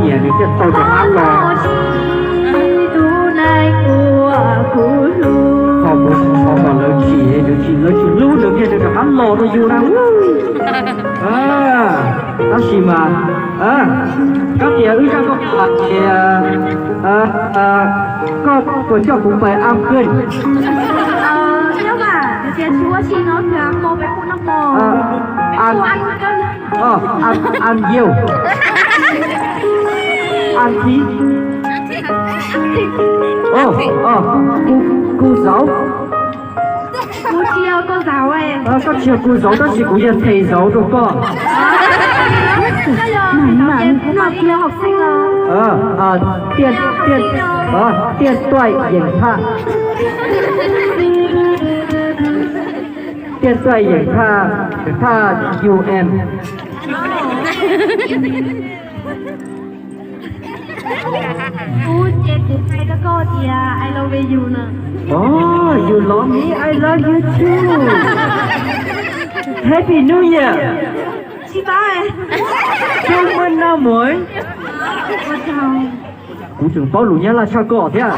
Niam nws thiaj tau rov qab los. Qhov kuv xav kom lawv tsis, lawv tsis, lawv tsis hlub nws thiaj rov qab los rau yus na. Tab sis mas koj tias wb zaj koj hais tias koj puas coj kuv pais am kej. Ăn, ăn nhiều. Ăn thịt. Ồ, ồ, cô, cô giáo. Cô chia cô giáo ấy. Ơ, koj tsis yog cô giáo, tab sis kuv yog thầy giáo rau koj. Mẹ, mẹ, cô mà kia học sinh à? Ờ, ờ, điện, điện, ờ, điện thoại, điện thoại. Tiaj tuaj yeem thaj, thaj U N. Ub, ces kuv hais rau koj tias I love you no. Oh, you love me, I love you too. Happy New Year. Tsis paub. Chúc mừng năm mới. Kuv tseem paub lus Nyab Laj tshaj koj thiab.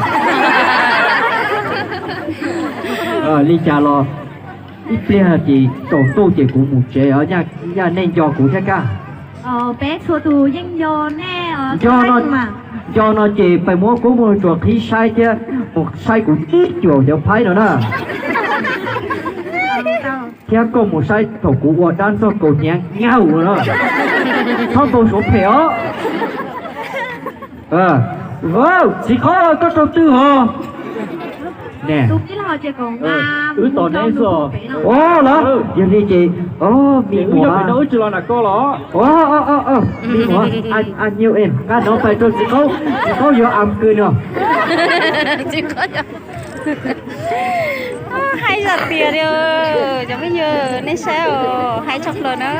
Li cas los ib pliag ces tsaus ntuj ces kuv mus tsev os, yog nej nco kuv thiab kab. Peb txhua tus yeej nco nej. Nco no ces pais muab kuv mus tsuas qhib saib thiab mus saib kuv tib cuam cov phaib no na. Thiab koj mus saib thaum kuv ua dab txog kaus hniav nyauj no. Txhob npau suav phem os. Txiv qaub, koj rau twg hos? Wb tos neb xwb. Ua los yog li ces, me muam, me muam, a nyiu em, nqa no pais rau txiv qaub, txiv qaub yuav am kws no. Hais zam tias li, cov phooj ywg nej saib os, hais tshaj plaws na.